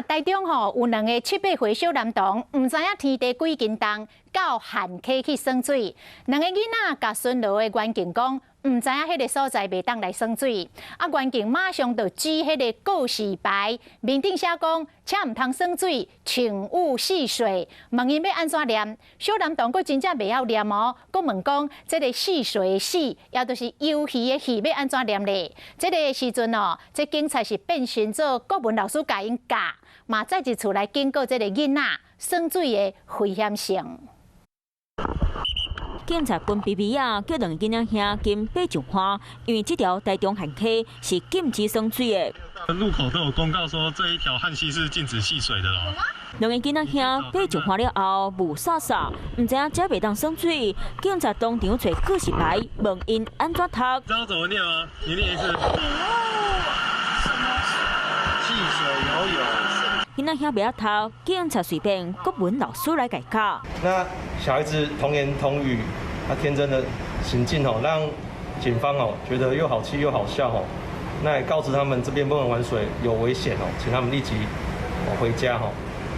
台中吼有兩个七八歲小男童，毋知影天地幾斤重，到旱溪去耍水。兩个囡仔共巡邏的員警講，毋知影彼个所在袂當來耍水。啊，員警馬上就指彼个告示牌，面頂寫講，遮毋通耍水，請勿戲水。問𪜶欲按怎念？小男童閣真正袂曉念哦，閣問講，這个戲水的戲，也就是遊戲的戲，欲按怎念咧？這个時陣哦，這警察是變身做國文老師共𪜶教，嘛再一次來警告這个囡仔耍水的危險性。警察分皮皮仔叫兩个囡仔兄緊爬上岸，因為這條台中旱溪是禁止耍水的。路口都有公告說，這一條旱溪是禁止戲水的咯。兩個囡仔兄爬上岸了後，霧煞煞，毋知影遮袂當耍水。警察當場揣告示牌，問𪜶按怎讀。知道怎麼念嗎？你念一次。戲水游泳。囡仔兄袂曉讀，警察隨便國文老師來共教。那小孩子童言童語，他天真的行徑哦，讓警方哦覺得又好氣又好笑哦。那也告知他們這邊不能玩水，有危險哦，請他們立即回家哦。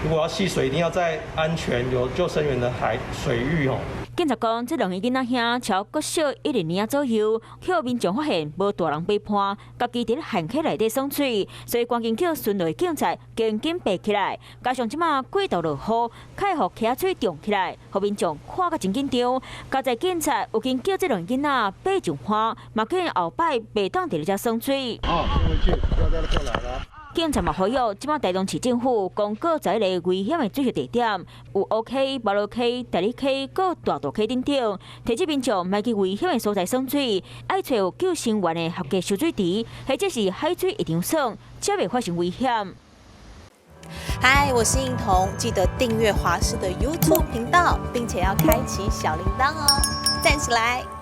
如果要戲水，一定要在安全有救生員的海水域哦。警察講，這兩个囡仔兄超國小一二年左右，予民眾發現無大人陪伴，家己佇咧旱溪內底耍水，所以趕緊叫巡邏警察趕緊爬起來。加上這馬過度落雨，開予溪仔水漲起來，予民眾看甲真緊張。佳哉警察有經叫這兩个囡仔爬上岸，嘛見後擺袂當佇咧遮耍水。哦，回去，不要再過來了。警察嘛呼籲，這馬台中市政府公告十一个危險的水域地點，有烏溪、麻蘆溪、大里溪、閣大肚溪等等，提醒民眾莫去危險的所在耍水，愛揣有救生員的合格游水池，或者是海水浴場耍，才袂發生危險。嗨，我是應彤，記得訂閱華視的 YouTube 頻道，並且要開啟小鈴鐺哦，讚起來！